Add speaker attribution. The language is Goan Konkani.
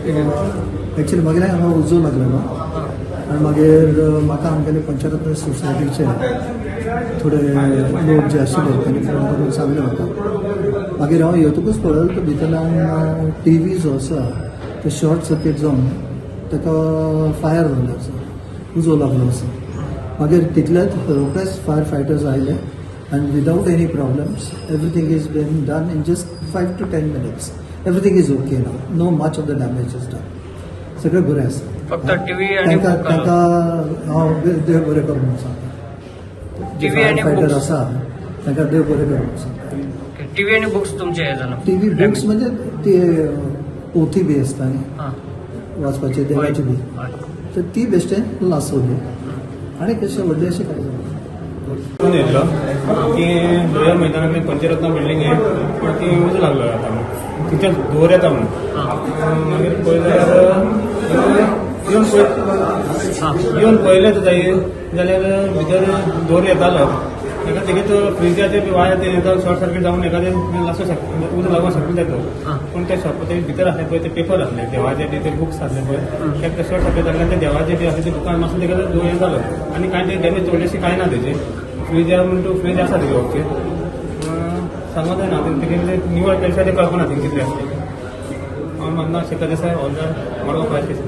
Speaker 1: एक्चुली मागीर हांगा उजो लागलेलो आनी मागीर म्हाका आमगेले पंचरत्न सोसायटीचे थोडे लोक जे आशिल्ले तांणी फोन करून सांगलें म्हाका. मागीर हांव येतकूच पळयलें तर भितरल्यान टी व्ही जो आसा तो शॉर्ट सर्कीट जावन ताका फायर जाल्लो आसा, उजो लागलो आसा. मागीर तितल्यात रोखडेच फायर फायटर्स आयले and without any problems everything is been done in just 5 to 10 minutes. Everything is okay now. No much of the damage is done. सगळें बरें आसा.
Speaker 2: फक्त टीव्ही आणि
Speaker 1: तांकां
Speaker 2: book.
Speaker 1: तांकां हांव देव बरें करूं म्हणून सांगता. जे
Speaker 2: TV आणि
Speaker 1: फायर फायटर
Speaker 2: books.
Speaker 1: आसा तांकां देव बरें करूं म्हणून सांगता.
Speaker 2: टीव्ही आणि बुक्स तुमचे हे झालं.
Speaker 1: टी व्ही, बुक्स म्हणजे ती पोथी बी आसता न्ही वाचपाची, देवाची बी, तर ती बेश्टें लासवली आनी कशें व्हडलें अशें कांय जालें.
Speaker 3: फोन येयल्लो की लोया मैदानांतली पंचरत्न बिल्डिंग आहे, पण ती उजो लागलो आता म्हणून, तिथे धुंवर येता म्हणून. मागीर पळयल्यार येवन पळय येवन पळयलें जाय जाल्यार भितर धुंवर येतालो. ताका तेगे तो फ्रिजाचे बी वायर ते शॉर्ट सर्कीट जावन एखादें लासूं शकता, उजो लागूंक शकता तो. पूण ते शॉप ते भितर आसले पळय, ते पेपर आसले देवाचे बी, ते बुक्स आसले पळय, ते शॉर्ट सर्कीट जाल्ल्यान ते देवाचे बी आसले ते बुकां मातसो तेका धुंवर हें जालो आनी कांय ते डॅमेज व्हडलेशी कांय ना. तेजी फ्रीज म्हण तूं फ्रीज आसा तेगे ओके. सांगत जायना तेगे निवळ केल्या ते कळपाना तें कितलें आसलें. हांव माझं नाव शेखर देसाय, हवालदार, मडगांव फायर स्टेशन.